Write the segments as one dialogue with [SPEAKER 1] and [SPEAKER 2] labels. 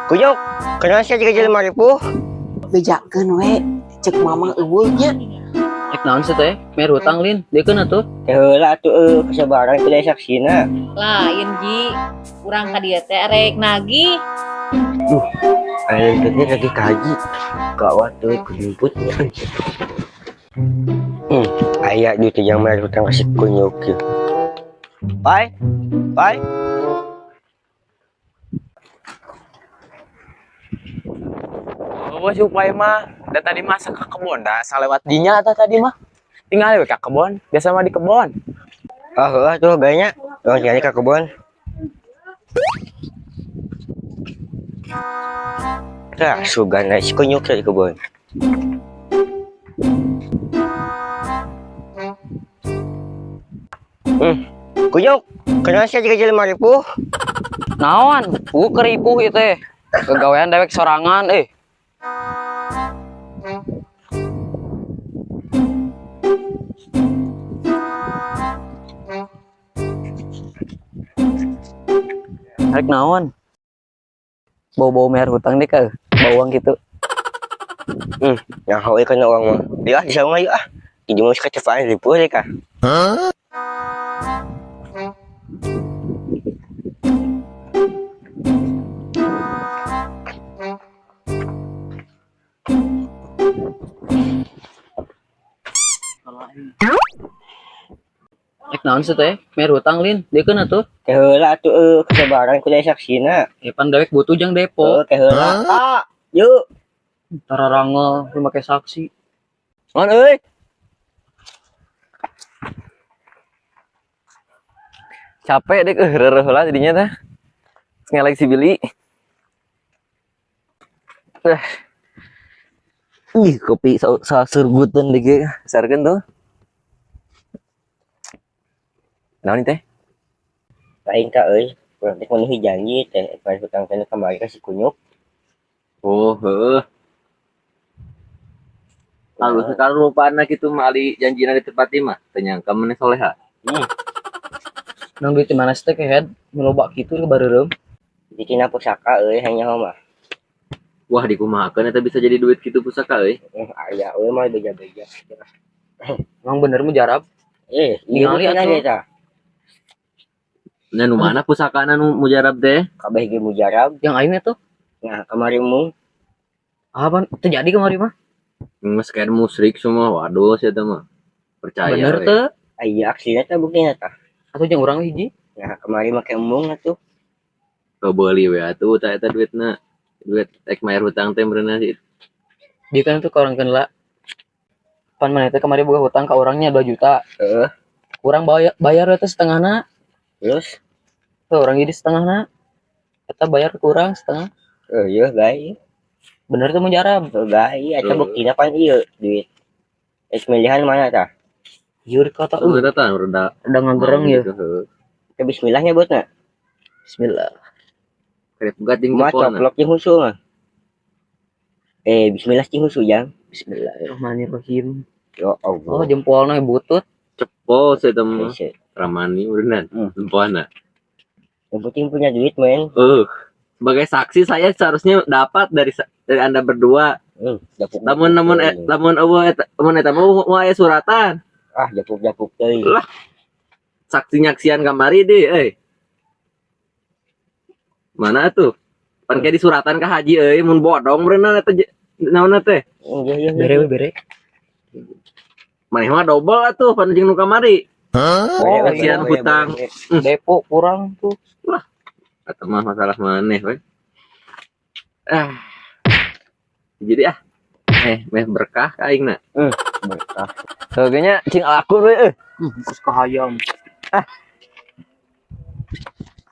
[SPEAKER 1] Kunyuk, kenal saya juga jelema ripuh.
[SPEAKER 2] Bejakeun we, cek mama euweuh nya.
[SPEAKER 3] Ek naon sih teh? Mer hutang lin, diekeun atuh.
[SPEAKER 1] Teh heula atuh eueuh kesabaran kudu aya saksina.
[SPEAKER 4] Lain Ji, urang ka dieu teh rek nagih.
[SPEAKER 1] Aya teh lagi kaji. Gawat tuh kujumput nya. Aya duit yang bayar hutang ka si Kunyuk ieu. Bye. Bye.
[SPEAKER 5] Oh, si Upay mah, da tadi masa ke kebon, dah lewat dinya tah tadi mah. Tinggal we ka kebon, biasa mah di kebon.
[SPEAKER 1] Ah, heuh tuh gayanya. Urang tinggal ka kebon. Tah, sugan si Kunyuk teh di kebon. Kunyuk, kenal saya juga jelema ripuh.
[SPEAKER 3] Naon? Ku keripuh ieu teh. Kegawean dewek sorangan eh. Rek naon? Bau-bau mer hutang deh ke bawang gitu.
[SPEAKER 1] Yang hawe kana uang mah. Dia ah, di saung ayo ah. Jadi mau kecepatan ripuh deh kah.
[SPEAKER 3] Ek naon sih teh? Mer hutang lin, diekeun atuh.
[SPEAKER 1] Teh heula atuh eueuh kesabaran kudu aya saksina.
[SPEAKER 3] Eh pan dewek butuh jang depo.
[SPEAKER 1] Heuh, teh heula. Ah, yuk.
[SPEAKER 3] Tararangel lu make saksi.
[SPEAKER 1] Naon euy?
[SPEAKER 6] Capek deh rereuh heula jadinya teh. Ngelek si Billy. Eh. Ih, kopi sasurguteun deui ge. Sarkeun tuh. Naon teh?
[SPEAKER 1] Lain ka euy. Urang teh menuhi janji teh bayar hutang teh kamari ka si Kunyuk.
[SPEAKER 6] Oh, heuh. Lalu sekarang rupana kitu mah ali janjina ditepati mah, teu nyangka maneh soleha.
[SPEAKER 3] Nang duit di mana sih teh kehed? Meloba kitu ke bareureum.
[SPEAKER 1] Di tina pusaka euy hanya mah.
[SPEAKER 6] Wah, dikumahakeun eta bisa jadi duit kitu pusaka euy.
[SPEAKER 1] Aya euy mah beja-beja.
[SPEAKER 3] Emang bener mujarab?
[SPEAKER 1] Eh, ieu
[SPEAKER 3] Ningali
[SPEAKER 1] cenah
[SPEAKER 3] atuh.
[SPEAKER 1] dia tah.
[SPEAKER 6] Nya nu mana pusakana nu mujarab teh?
[SPEAKER 1] Kabeh ge mujarab.
[SPEAKER 3] Yang aing tuh.
[SPEAKER 1] Nah, kamari mung
[SPEAKER 3] Apa terjadi kemarin mah?
[SPEAKER 6] Geus kayak musrik semua. Waduh, sia teh mah. Percaya.
[SPEAKER 3] Bener
[SPEAKER 6] we.
[SPEAKER 3] teh.
[SPEAKER 1] Aya aksina teh buktina tah.
[SPEAKER 3] Atuh jeung urang hiji.
[SPEAKER 1] Nah, kamari make embung atuh.
[SPEAKER 6] Kebeuli we atuh tah eta duitna. Duit ek mayar hutang teh meureunna sih.
[SPEAKER 3] Dia kan tuh ke orang kenla. Pan maneh teh kamari boga hutang ka orangnya 2 juta.
[SPEAKER 1] Heeh.
[SPEAKER 3] Kurang bayar teh setengahna.
[SPEAKER 1] Terus?
[SPEAKER 3] Tuh, orang jadi setengahna. Eta bayar kurang setengah.
[SPEAKER 1] Heuh, ieu gae.
[SPEAKER 3] Bener tuh mujarab.
[SPEAKER 1] Heuh gae, eta
[SPEAKER 6] Heuh.
[SPEAKER 1] buktina pan ieu duit. Ek milihan mana tah?
[SPEAKER 3] Ieu di kota
[SPEAKER 6] Tuh eta tah rada
[SPEAKER 3] udah ngagereng ya.
[SPEAKER 6] gitu, heuh.
[SPEAKER 1] Teh bismillahnya buatna.
[SPEAKER 3] Bismillah.
[SPEAKER 6] Karek pegat jeung
[SPEAKER 1] Kumaha
[SPEAKER 6] jempolna.
[SPEAKER 1] coplok jeung husu mah. Bismillah jeung husu jang.
[SPEAKER 3] Bismillahirrahmanirrahim.
[SPEAKER 1] Ya Allah.
[SPEAKER 3] Oh, jempolna butut.
[SPEAKER 6] Cepol sia teh mah.
[SPEAKER 1] Hese.
[SPEAKER 6] Ramani meureunna. Jempolna.
[SPEAKER 1] Yang penting punya duit, men.
[SPEAKER 6] Sebagai saksi saya seharusnya dapat dari Anda berdua.
[SPEAKER 1] Japuk.
[SPEAKER 6] Lamun lamun lamun eueuh eta lamun eta mah moal aya suratan.
[SPEAKER 1] Ah, japuk-japuk teuing.
[SPEAKER 6] Lah. Saksi nyaksian kamari deh, euy. Mana tuh? Pan kayak disuratan ka haji euy mun bodong meureunna eta naonna teh?
[SPEAKER 1] Iya, iya, iya.
[SPEAKER 3] Bere we bere.
[SPEAKER 6] Maneh mah dobel atuh pan jeung nu kamari.
[SPEAKER 1] Oh,
[SPEAKER 3] Oh,
[SPEAKER 6] nyaksian
[SPEAKER 1] iya,
[SPEAKER 6] hutang.
[SPEAKER 1] iya, iya.
[SPEAKER 3] Depo kurang tuh.
[SPEAKER 6] Lah, eta mah masalah maneh we. Ah. Jadi ah. Meh berkah ka aingna.
[SPEAKER 1] Berkah.
[SPEAKER 6] Kayaknya cing alakun we euy.
[SPEAKER 3] Geus kahayam.
[SPEAKER 6] Ah.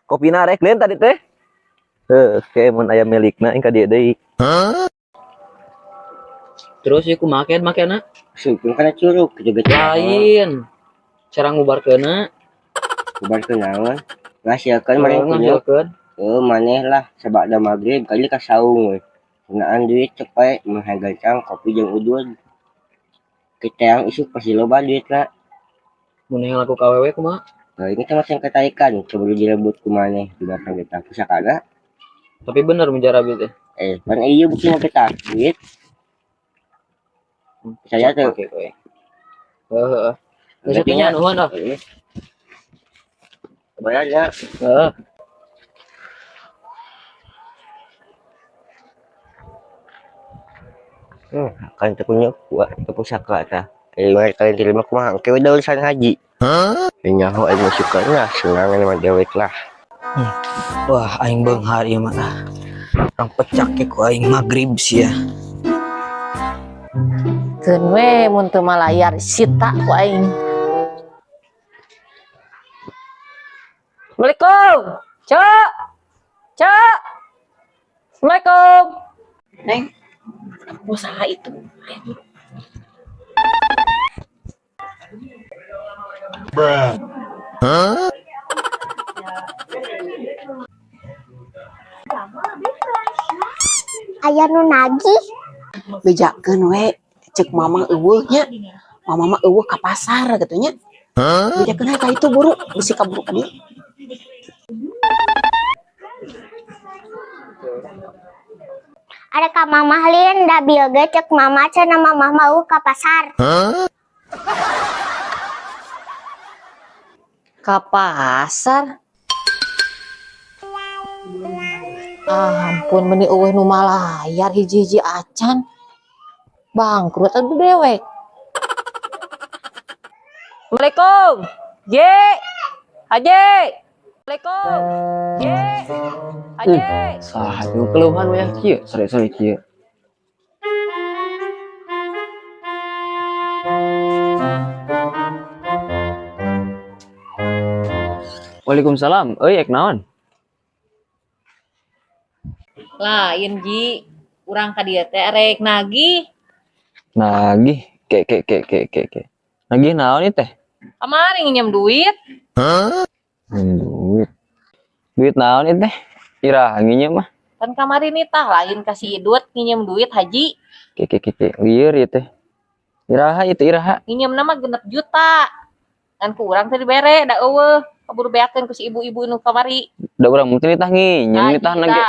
[SPEAKER 6] Kopina rek lain tadi teh. Heuh, ke mun aya milikna ing ka dieu deui.
[SPEAKER 3] Terus ieu kumaha keun makena?
[SPEAKER 1] Sungkeun kana curug kitu ge.
[SPEAKER 3] Lain. Cara ngubarkeunna.
[SPEAKER 1] Ngubarkeun naon? Ngasiakeun maneh
[SPEAKER 3] Heeh,
[SPEAKER 1] kunyuk.
[SPEAKER 3] ngasiakeun.
[SPEAKER 1] Heuh, maneh lah sabada magrib kali ka saung we. Ngeunaan duit cepet mun hayang kopi jeung udud. Kita yang isuk pasti loba duitna.
[SPEAKER 3] Mun hayang laku ka awewe kumaha?
[SPEAKER 1] Nah, ini teh masih ketaikan, keburu direbut ku maneh di batang kita pusakana.
[SPEAKER 3] Tapi bener mujarabi teh.
[SPEAKER 1] Eh, pan iya bukti mah kita duit. Saya tuh.
[SPEAKER 3] Oke, oke. Heeh. Geus atuh nya, nuhun ah.
[SPEAKER 1] Heeh. Bayar ya.
[SPEAKER 3] Heeh.
[SPEAKER 1] Kan teu punya kuat, teu pusaka tah. Eh, mari kalian terima kumaha? Engke udah urusan haji. Nyaho aing mah suka lah, senang mah dewek lah.
[SPEAKER 3] Wah, aing beunghar ieu mah ah. Urang pecak ke ku aing magrib sia.
[SPEAKER 4] Keun we mun teu malayar sita ku aing. Assalamualaikum. Cok. Cok. Assalamualaikum.
[SPEAKER 2] Neng, mau saha itu?
[SPEAKER 7] Aya nu nagih.
[SPEAKER 2] Bejakeun we, cek mama euweuh nya. Mama mah euweuh ka pasar gitu nya. Bejakeun we ka itu buru, bisi kaburu ka dieu.
[SPEAKER 7] Ada ka mamah lin da bieu ge cek mama cenah mamah mau ka pasar.
[SPEAKER 4] Ka pasar. Ah, ampun meni euweuh nu malayar hiji-hiji acan. Bangkrut atuh dewek. Assalamualaikum. Ye. Haji. Assalamualaikum. Ye. Haji.
[SPEAKER 3] Saha tuh keluhan we kieu, sore-sore kieu. Waalaikumsalam. Euy, ek naon?
[SPEAKER 4] Lain Ji, urang ka dieu teh rek nagih.
[SPEAKER 3] Nagih, ke ke ke ke ke ke. Nagih naon ieu teh?
[SPEAKER 4] Kamari nginjem duit.
[SPEAKER 3] Nginjem duit. Duit naon ieu teh? Iraha nginjem mah.
[SPEAKER 4] Kan kamari nitah lain kasih Idut nginjem duit haji.
[SPEAKER 3] Ke ke ke ke. Lieur ieu teh. Iraha ieu teh iraha.
[SPEAKER 4] Nginjem nama 6 juta. Kan ku urang teh dibere da euweuh. Kaburu beakeun ku si ibu-ibu nu kamari.
[SPEAKER 3] Da urang mungkin nitah nginjem nitah nage.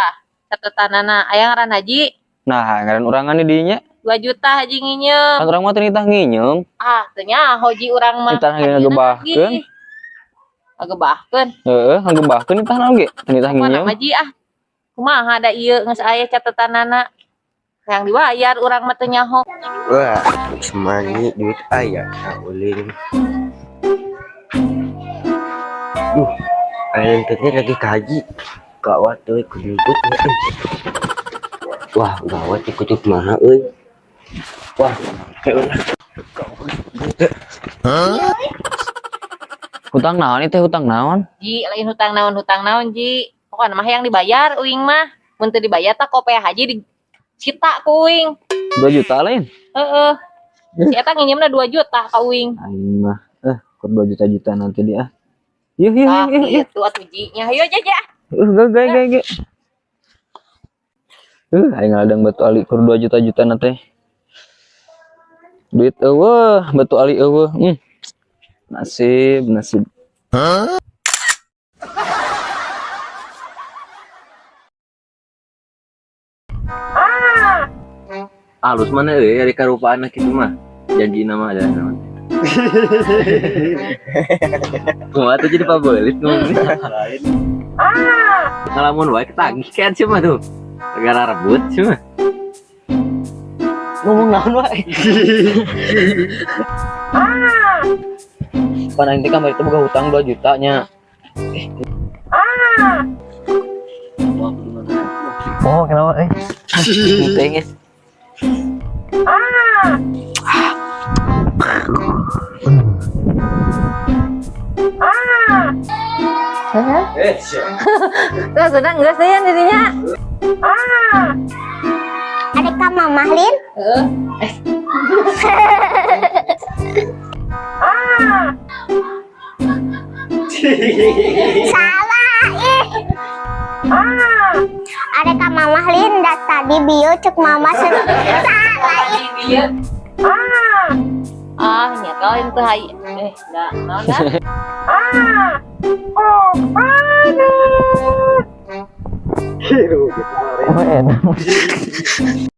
[SPEAKER 4] Catatanana aya ngaran haji.
[SPEAKER 3] Nah, ngaran urangan di dinya.
[SPEAKER 4] 2 juta haji nginjem.
[SPEAKER 3] Kan urang mah teu nitah nginjem.
[SPEAKER 4] Ah, teu nyaho ji urang mah.
[SPEAKER 3] Nitah ngagebahkeun.
[SPEAKER 4] Ngagebahkeun.
[SPEAKER 3] Heeh, ngagebahkeun nitah naon ge? Teu nitah
[SPEAKER 4] Kumaha
[SPEAKER 3] nginjem.
[SPEAKER 4] mah ji ah. Kumaha da ieu geus aya catatanana. Yang dibayar urang mah teu nyaho.
[SPEAKER 1] Wah, semani duit aya ulin. Duh, aya teh lagi kaji. Gawat euy kujungkut. Wah, gawat ikut kumaha euy. Wah, kayak ulah.
[SPEAKER 3] Hutang naon ieu teh hutang naon?
[SPEAKER 4] Ji, lain hutang naon ji. Pokokna mah yang dibayar uing mah. Mun teu dibayar tah kopea haji di sita ku uing.
[SPEAKER 3] 2 juta lain.
[SPEAKER 4] Heeh. Si eta nginjemna 2 juta ka uing.
[SPEAKER 3] Aing mah kur 2 juta-juta nanti dia. Yuh yuh
[SPEAKER 4] Tah
[SPEAKER 3] yuh yuh.
[SPEAKER 4] kitu atuh ji nya. Hayu aja ja.
[SPEAKER 3] Ge ge ge ge. Aing ngaladang batu ali kur 2 juta-juta nanti. Duit euweuh, batu ali euweuh. Nasib, nasib.
[SPEAKER 6] Halus mana euy ari karupaan kitu mah. Janji nama ada naon. Kumaha tuh jadi pabelit ngomongnya. Ngalamun wae ketagih kan sih mah tuh. Gara rebut sih mah.
[SPEAKER 3] Ngomong naon wae. Pan aing teh kamari teh boga hutang 2 juta nya. Oh, kenapa eh? Penting ya.
[SPEAKER 4] Tuh sudah geus teh dirinya.
[SPEAKER 7] Ada ka mamah lin.
[SPEAKER 4] Heeh.
[SPEAKER 7] Salah ih. Ada ka mamah lin da tadi bio cek mama salah ih.
[SPEAKER 4] Ah, nya lain teu hay. Eh, da, naon da?
[SPEAKER 3] Oh, enak.